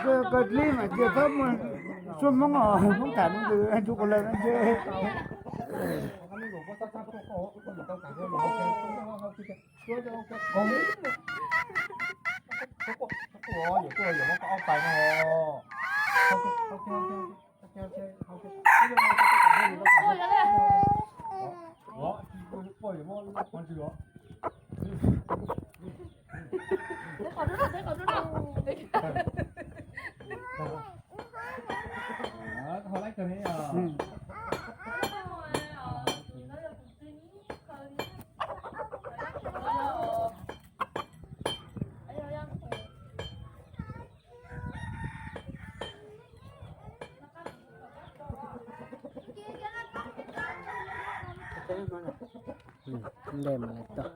Koj dlib mas cia txhob muaj suab Hmoob os, Hmoob tham ntws tus ko lawm no ntshe. Nte mas lawv tau.